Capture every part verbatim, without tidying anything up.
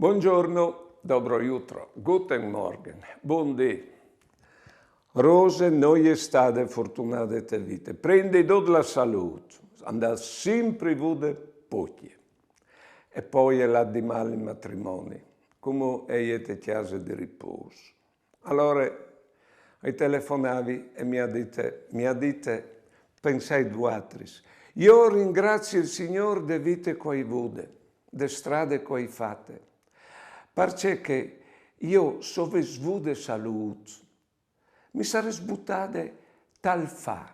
Buongiorno, dobro jutro, guten Morgen, bundì. Rose no je stade fortunade te vite. Prima de dut la salût, a 'nd à simpri vude pucje. E po e je lade di mâl in matrimoni, cumò e je te cjase di ripôs. Alore i telefonavi e mi à dite, mi à dite: «Pensait vuatris. Jo o ringrazi il Signôr de vite che o ai vude, de strade che o ai fate. Parcè che jo, se o ves vude salût, mi sarès butade tal fâ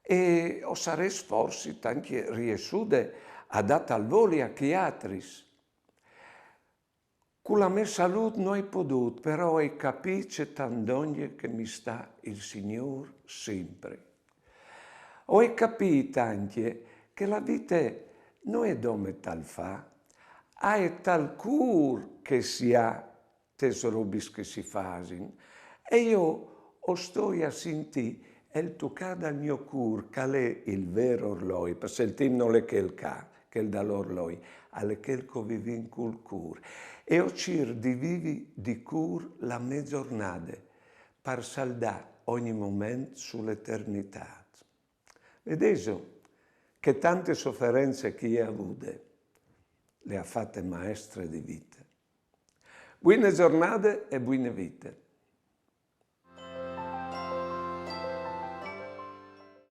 e o sarès forsit ancje riessude a dâ tal voli a chei altris. Cu la mê salût no ai podût, però o ai capît ce tant dongje che mi sta il Signôr simpri. O ai capît ancje che la vite no je dome tal fâ, a è tal cûr che si à tes robis che si fasin. E jo o stoi a sintî il tucâ dal gno cûr, che al è il vêr orloi, parcè il timp nol è chel ca, chel dal orloi, al è chel che o vivìn cul cûr. E o cîr di vivi di cûr la mê zornade, par saldâ ogni moment su la eternitât.» Vedêso che tante soference che i ai vude, le à fate maestre di vite. Buine zornade e buine vite.